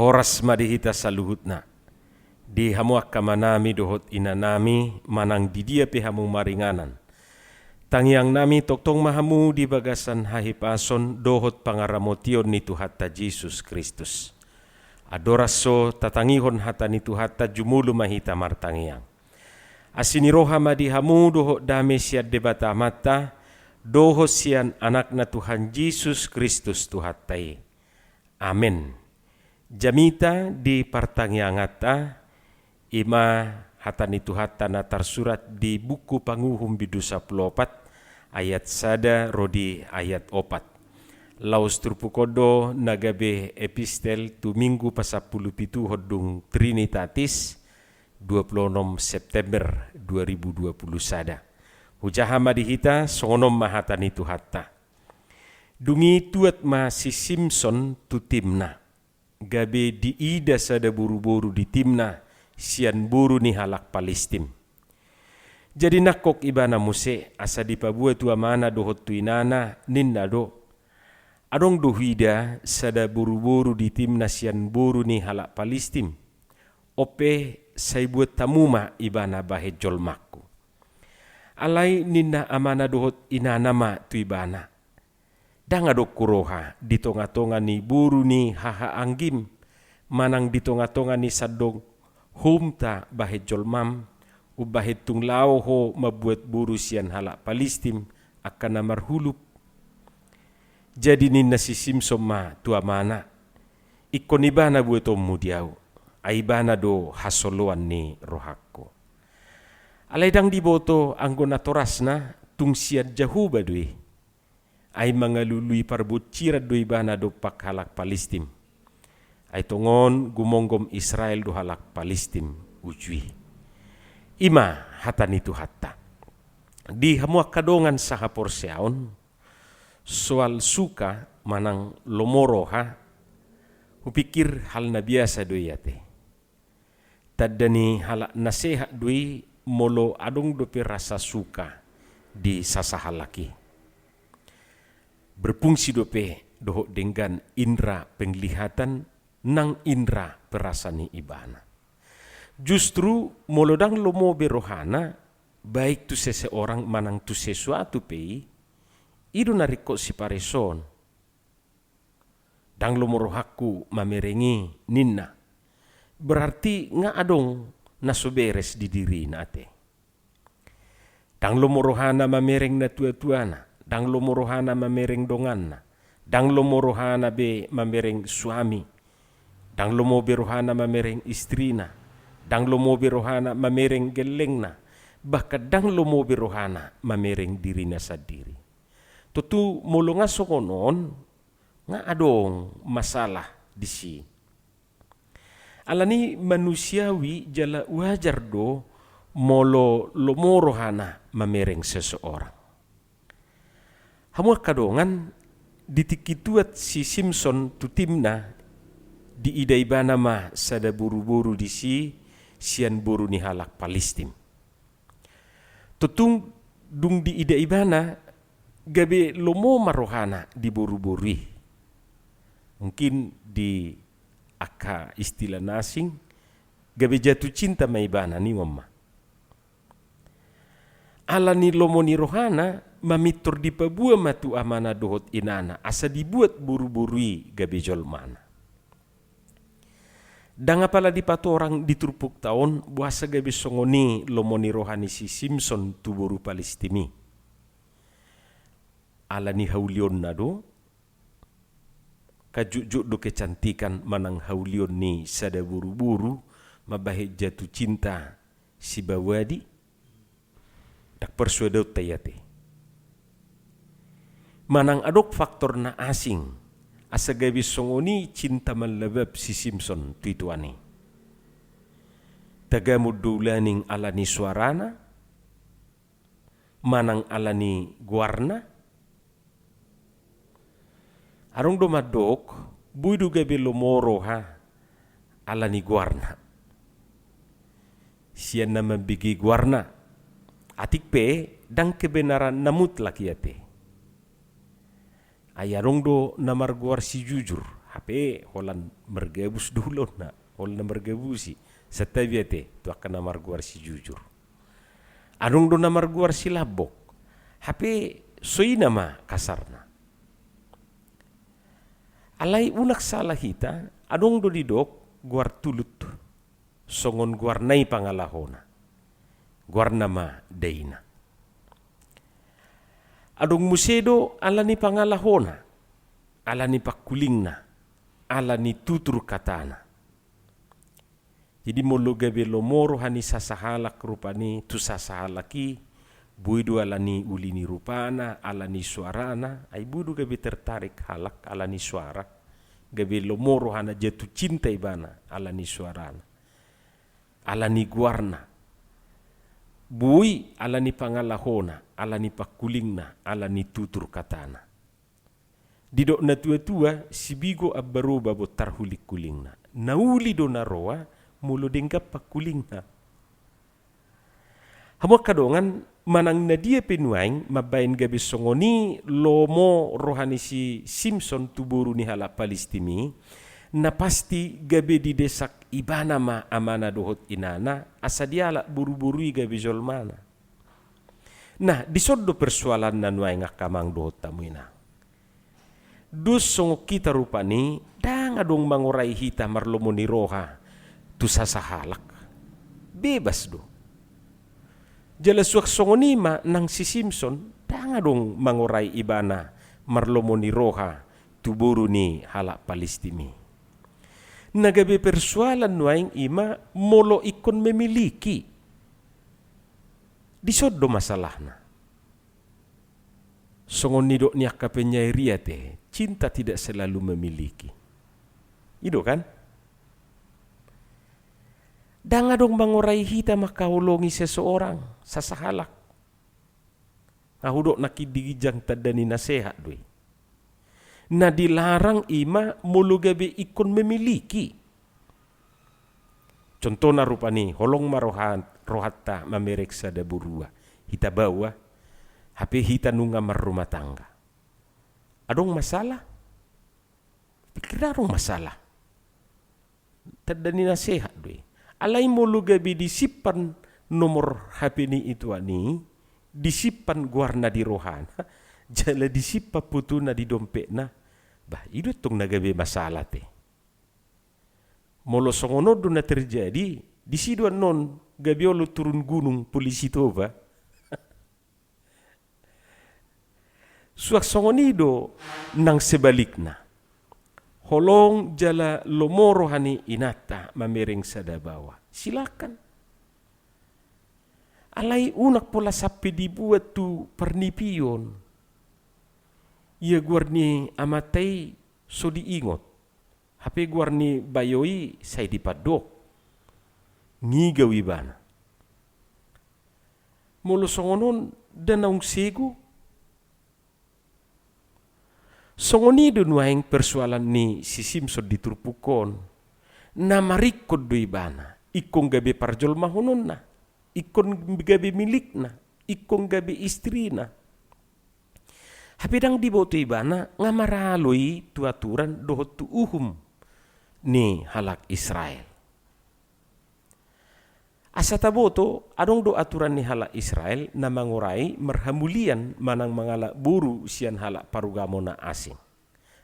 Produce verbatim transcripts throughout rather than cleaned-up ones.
Horas ma di hita saluhutna. Di hamu angka amanami dohot inanami, manang di dia pe hamu maringanan, tangiangnami tongtong ma hamu di bagasan hahipason dohot pangaramotion ni Tuhanta Jesus Kristus. Andorang so tatangihon hata ni Tuhanta, jumolo ma hita martangiang. Asi ni roha ma di hamu dohot dame sian Debata Amanta dohot sian Anakna Tuhan Jesus Kristus Tuhanta i. Amen. Jamita di partangianganta, i ma hata ni Tuhanta na tarsurat di buku Panguhum bindu sampulu opat, ayat sada ro di ayat opat. Laos turpuk on do na gabe epistel tu Minggu pasampulu pituhon dung Trinitatis, dua puluh enam September dua ribu dua puluh sada. Hujaha ma di hita, songon on ma hata ni Tuhanta. Dung i tuat ma si Simson tu Timna, gabe diida sada boruboru di Timna sian boru ni halak Palistim. Jadi nangkok ibana muse asa dipaboa tu amana dohot tu inana, ninna do: Adong do huida sada boruboru di Timna sian boru ni halak Palistim. On pe sai buat hamu ma ibana bahen jolmangku. Alai ninna amana dohot inana ma tu ibana: Ndang adong huroha di tongatonga ni boru ni hahaanggim, manang di tongatonga ni sandok houmta bahen jolmam, umbahen tung laho ho mambuat boru sian halak Palistim angka na marhulup. Jadi ninna si Simson ma tu amana: Ingkon ibana buatonmu di ahu, ai ibana do hasoloan ni rohangku. Alai ndang diboto anggo natorasna, tung sian Jahowa do i. Ai mangalului parbonsiran do ibana dompak halak Palistim. Ai tongon gumonggom Israel do halak Palistim uju i. I ma hata ni Tuhanta. Di hamu angka dongan sahaporseaon, soal suka manang lomo roha, hupikir hal na biasa do i ate. Tanda ni halak na sehat do i molo adong dope rasa suka di sasahalak i. Berfungsi dope dohot denggan indra penglihatan nang indra perasa ni ibana. Justru molo ndang lomo be rohana, baik tu seseorang manang tu sesuatu pe i, i do na ringkot sipareson. Ndang lomo rohangku mamereng i, ninna. Berarti nga adong na so beres di dirina ate. Ndang lomo rohana mamereng natuatuana, ndang lomo rohana mamereng donganna, ndang lomo rohana be mamereng suami, ndang lomo be rohana mamereng istrina, ndang lomo be rohana mamereng gellengna, bahkan ndang lomo be rohana mamereng dirina sandiri. Tontu molo nga songon on, nga adong masalah disi. Alani manusiawi jala wajar do molo lomo rohana mamereng seseorang. Hamu angka dongan, di tingki tuat si Simson tu Timna, diida ibana ma sada boruboru disi sian boru ni halak Palistim. Tontu dung diida ibana, gabe lomo ma rohana di boruboru i. Mungkin di angka istilah na asing, gabe jatuh cinta ma ibana, ninna on ma. Alani lomo ni rohana, mamintor dipaboa ma tu amana dohot inana asa dibuat boruboru i gabe jolmana. Ndang apala dipatorang di turpukta on boasa gabe songon i lomo ni roha ni si Simson tu boru Palistim i. Alani haulionna do, kan jotjot do kecantikan manang haulion ni sada boruboru mambahen jatuh cinta sibawadi. Ndang parsuadaonta i ate. Manang adong faktor na asing asa gabe songon i cinta manlabab si Simson tu ituan i. Tagamon do ulaning alani soarana, manang alani goarna. Adong do mandok, boi do gabe lomo roha alani goarna, sian na mambege goarna. Atik pe ndang kebenaran na mutlak i ate. Ai adong do na margoar si Jujur, Hape holan margabus do ulaonna, holan na margabusi. Santabi ate tu angka na margoar si Jujur. Adong do na margoar si Lambok. Hape so i nama kasarna. Alai unang sala hita, adong do didok goar tulut songon goarna i pangalahona. Goarna ma daina. Adong muse do ala ni pangalahona, ala ni pangkulingna, ala ni tutur katana. Jadi molo gabe lomo roha ni sasahalak rupani tu sasahalak i, boi do ala ni uli ni rupana, ala ni suarana, ai boi do gabe tertarik halak ala ni suara. Gabe lomo rohana, jatuh cinta ibana ala ni suarana, ala ni goarna. Boi ala ni pangalahona, ala ni pangkulingna, ala ni tutur katana. Didok na tua-tua, sibigo ambaroba bontar huling-hulingna. Na uli do na roa molo denggan pangkulingna. Hamu angka dongan, manang na dia pe nuaeng mambaen gabe songon i lomo roha ni si Simson tu boru ni halak Palistim i, na pasti gabe didesak ibana ma amana dohot inana, asa dialap boru-boru i gabe jolmana. Nah, dison do persoalanna nuaeng angka amang dohot hamu inang. Dos songon hita rupani, ndang adong mangorai hita marlomo ni roha tu sasahalak. Bebas do. Jala suang songon i ma nang si Simson, ndang adong mangorai ibana marlomo ni roha tu boru ni halak Palistim i. Na gabe persoalan nuaeng i ma molo ingkon memiliki. Dison do masalahna. Songon nidok ni angka penyair i ate, cinta tidak selalu memiliki. I do kan? Ndang adong mangorai hita mangkaholongi seseorang, sasahalak. Nga hudok nangkin di ginjang tanda ni na sehat do i. Na dilarang i ma molo gabe ingkon memiliki. Contohna rupani, holong ma roha-, rohanta mamereng sada borua. Hita baoa, hape hita nunga marrumah tangga. Adong masalah? Pikir ndang adong masalah. Tanda ni na sehat do i. Alai molo gabe disimpan nomor H P ni ituan i, disimpan goarna di rohana, jala disimpan fotona di dompetna, bah, i do tong na gabe masalah ate. Molo songon on do na terjadi, disi do annon gabe olo turun gunung polisi Toba. Suang songon i do nang sebalikna. Holong jala lomo roha ni inanta mamereng sada baoa. Silakan. Alai unang pola sampe dibuat tu parnipion. Ia goar ni amanta i so diingot. Hape goar ni bayo i sai dipandok. Ngigau ibana. Molo songon on, nda naung sego. Songon i do nuaeng persoalan ni si Simson di turpuk on. Na maringkot do ibana, ingkon gabe parjolmahononna, ingkon gabe milikna, ingkon gabe istrina. Hape ndang diboto ibana nga maralo i tu aturan dohot tu uhum ni halak Israel. Asa taboto, adong do aturan ni halak Israel na mangorai marhamulian manang mangalap boru sian halak parugamo na asing.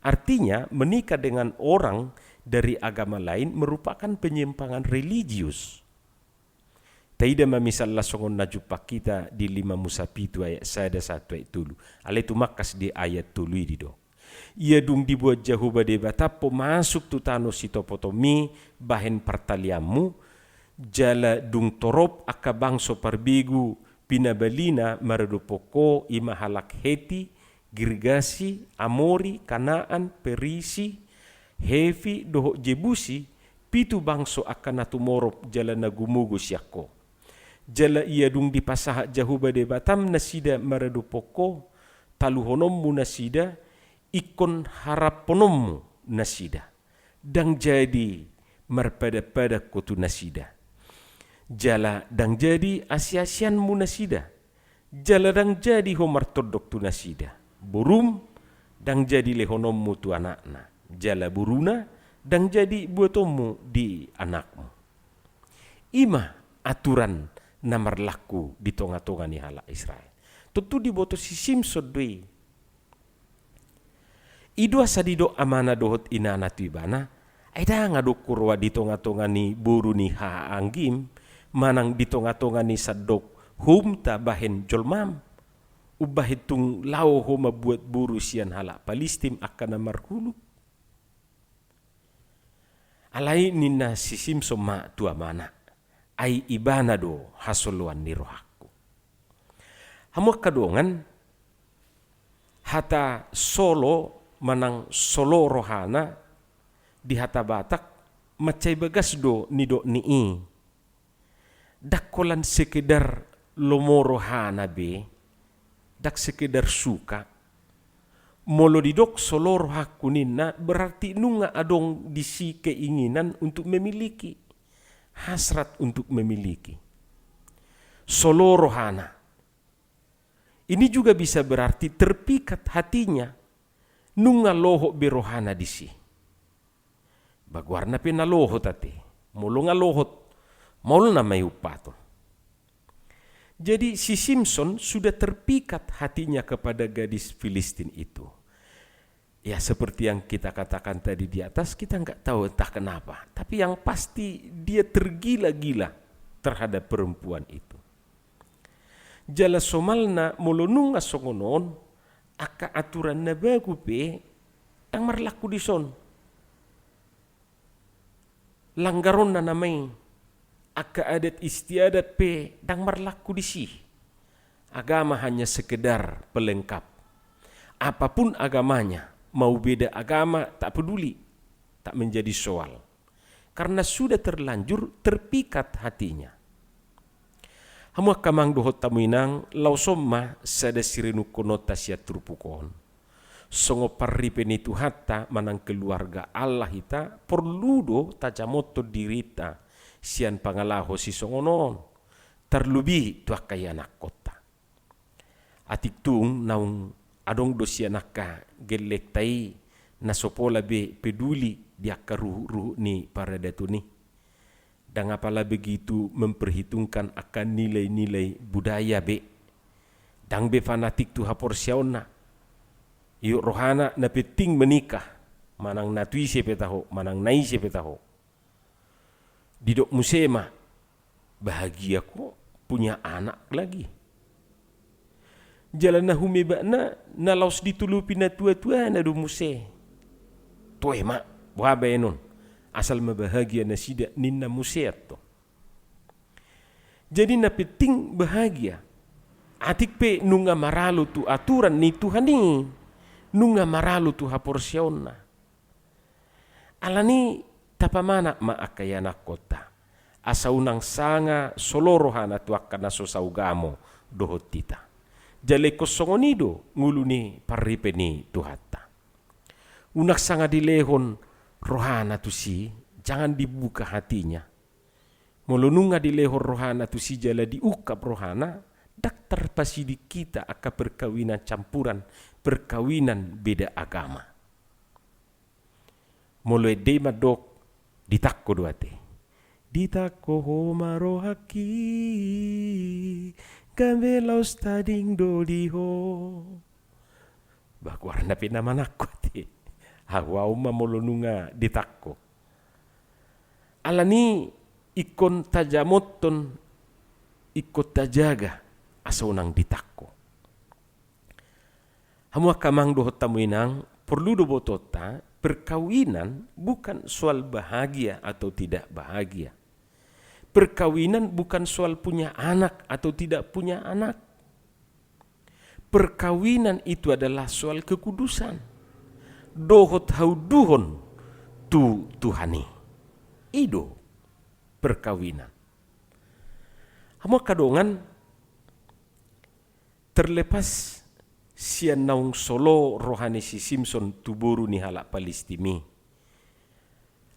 Artinya, menikah dengan orang dari agama lain merupakan penyimpangan religius. Taida ma misalna songon na jumpang hita di lima Musa pitu ayat sada sahat tu ayat tolu. Alai tumangkas di ayat tolu i didok. Ia dung dibuat Jahowa Debata ho masuk tu tano sitopotonmi bahen partalianmu, jala dung torop angka bangso parbegu pinabalina maradophon ho, i ma halak Heti, Girgasi, Amori, Kanaan, Perisi, Hevi, dohot Jebusi, pitu bangso angka na tumorop jala na gumogo sian ho. Jala ia dung dipasahat Jahowa Debatam nasida maradophon ho, taluhononmu nasida, ingkon harapkononmu nasida. Ndang jadi marpadan-padan ho tu nasida. Jala ndang jadi asi-asianmu nasida. Jala ndang jadi ho martondong tu nasida. Borum ndang jadi lehononmu tu anakna. jala boruna ndang jadi buatonmu di anakmu. I ma aturan na marlaku di tonga-tonga ni halak Israel. Tontu diboto si Simson do i. I do asa didok amana dohot inana tu ibana, ai ndang adong huroha di tonga-tonga ni boru ni hahaanggim, manang di tonga-tonga ni sandok houmta bahen jolmam, umbahen tung laho ho mambuat boru sian halak Palistim angka na marhuluk. Alai ninna si Simson ma tu amana, ai ibana do hasoloan ni rohangku. Hamu angka dongan, hata solo manang solo rohana di hata Batak mansai bagas do nidok ni i. Ndang holan sekedar lomo rohana be, ndang sekedar suka. Molo didok solo rohangku ninna, berarti nunga adong disi keinginan untuk memiliki, hasrat untuk memiliki. Solo rohana. Ini juga bisa berarti terpikat hatinya, nunga lohot be rohana disi. Ba goarna pe na lohot ate, molo nga lohot, maol nama i umpaton. Jadi si Simson sudah terpikat hatinya kepada gadis Filistin itu. Ya, seperti yang kita katakan tadi di atas, kita nggak tahu entah kenapa. Tapi yang pasti dia tergila-gila terhadap perempuan itu. Jala somalna molo nunga songon on, angka aturan na bagu pe ndang marlaku dison. Langgaronna nama i, angka adat istiadat pe ndang marlaku disi. Agama hanya sekedar pelengkap. Apapun agamanya, mau beda agama, tak peduli, tak menjadi soal. Karena sudah terlanjur terpikat hatinya. Hamu angka amang dohot hamu inang, laoson ma sada sirenungkononta sian turpuk on. Songon parripe ni Tuhanta manang keluarga Allah hita, porlu do tajamothon dirinta sian pangalaho sisongon on, tarlobi tu angka ianakkonta. Atik tung naung adong do sian angka gellengta i na so pola be peduli di angka ruhut-ruhut ni paradaton i. Ndang apala begitu memperhitungkan angka nilai-nilai budaya be. Ndang be fanatik tu haporseaonna. Ido rohana na penting menikah, manang na tu ise pe taho, manang na ise pe taho. Didok muse ma, bahagia ko punya anak lagi. Jala na humebakna na laos ditolopi na tua-tuana do muse. Toe ma, boha baenon, asal ma bahagia nasida, ninna muse antong. Jadi na penting bahagia. Atik pe nunga maralo tu aturan ni Tuhan i, nunga maralo tu haporseaonna. Alani tapamanat ma angka ianakkonta, asa unang sanga solo rohana tu angka na so saugamo dohot hita. Jala ingkon songon i do ngolu ni parripe ni Tuhanta. Unang sanga dilehon rohana tusi, jangan dibuka hatinya. Molo nunga dilehon rohana tusi jala diungkap rohana, ndang tarpasiding hita angka perkawinan campuran, perkawinan beda agama. Molo ende i mandok, ditangko do ate. Ditangko ho ma rohangki, gabe laos tading do di ho. Ba goarna pe na manangko ate. Ahu, ahu ma molo nunga ditangko. Alani ingkon tajamothon, ingkon tajaga asa unang ditangko. Hamu angka amang dohot hamu inang, porlu do botonta, perkawinan bukan soal bahagia atau tidak bahagia. Perkawinan bukan soal punya anak atau tidak punya anak. Perkawinan itu adalah soal kekudusan dohot hauduhon tu Tuhan i. I do perkawinan. Hamu angka dongan, terlepas sian naung solo roha ni si Simson tu boru ni halak Palistim i,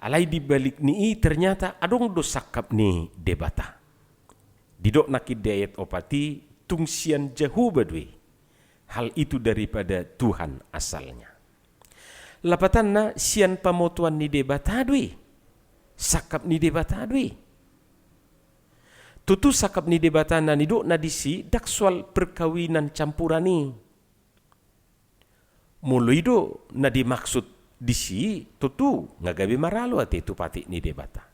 alai di balik ni i ternyata adong do sangkap ni Debata. Didok nangkin di ayat opat i, tung sian Jahowa do i, hal itu daripada Tuhan asalnya. Lapatanna, sian pamotoan ni Debata do i. Sangkap ni Debata do i. Tutu sangkap ni Debata na nidokna disi ndang soal perkawinan campuran i. Molo i do na dimaksud disi, tutu nga gabe maralo ate tu patik ni Debata.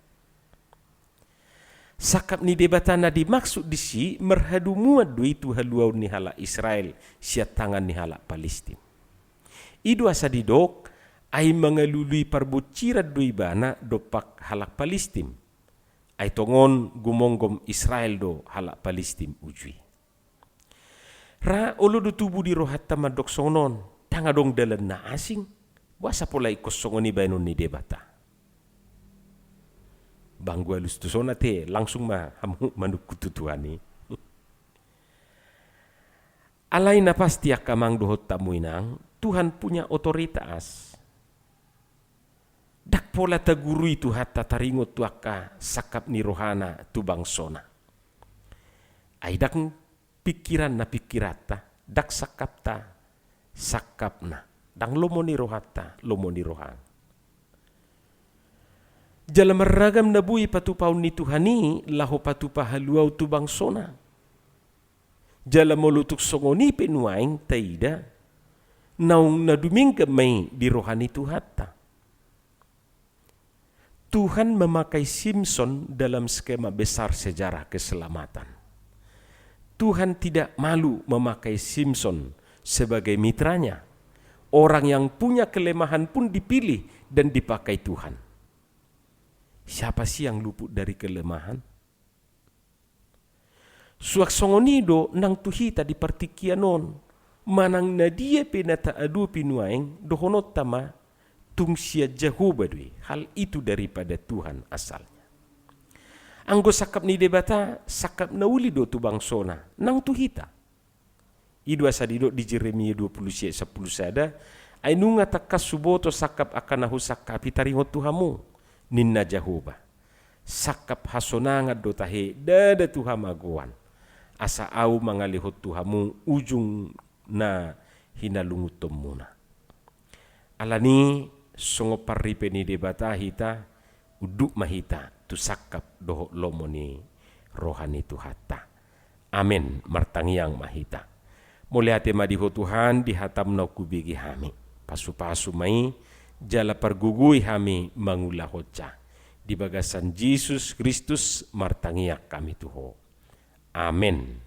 Sangkap ni Debata na dimaksud disi marhadomuan do i tu haluaon ni halak Israel sian tangan ni halak Palistim. I do asa didok, ai mangalului parbonsiran do ibana dompak halak Palistim. Ai tongon gumonggom Israel do halak Palistim uju i. Ra olo do tubu di rohanta mandok songon on, ndang adong dalan na asing, boasa pola ingkon songon i baenon ni Debata. Banggu alus tu son ate, langsung ma hamu manungkun tu Tuhan i. Alai na pasti angka amang dohot hamu inang, Tuhan punya otoritas. Ndang pola tagurui Tuhanta taringot tu angka sangkap ni rohana tu bangsona. Ai ndang pingkiranna pingkiranta, ndang sangkapta sangkapna, ndang lomo ni rohanta lomo ni rohang. Jala marragam na boi patupaon ni Tuhan i laho patupa haluaon tu bangsona. Jala molo tung songon i pe nuaeng taida, naung na dumenggan ma i di roha ni Tuhanta. Tuhan memakai Simson dalam skema besar sejarah keselamatan. Tuhan tidak malu memakai Simson sebagai mitranya. Orang yang punya kelemahan pun dipilih dan dipakai Tuhan. Siapa sih yang luput dari kelemahan? Suang songon i do nang tu hita di partingkian on, manang na dia pe na taadopi nuaeng, dohononta ma, tung sian Jahowa do i, hal itu daripada Tuhan asalnya. Anggo sangkap ni Debata, sangkap na uli do tu bangsona, nang tu hita. I do asa didok di Jeremia dua pulu sia sampulu sada, ai nunga tangkas huboto sangkap angka na husangkapi taringot tu hamu, ninna Jahowa. Sangkap hasonangan do tahe, ndada tu hamagoan. Asa ahu mangalehon tu hamu ujung na hinalungunhonmuna. Alani songon parripe ni Debata hita, unduk ma hita tu sangkap dohot lomo ni roha ni Tuhanta. Amen. Martangiang ma hita. Mauliate ma di Ho Tuhan di hatam naung hubege hami. Pasupasu ma i, jala pargogoi hami mangulahonsa. Di bagasan Jesus Kristus martangiang hami tu Ho. Amen.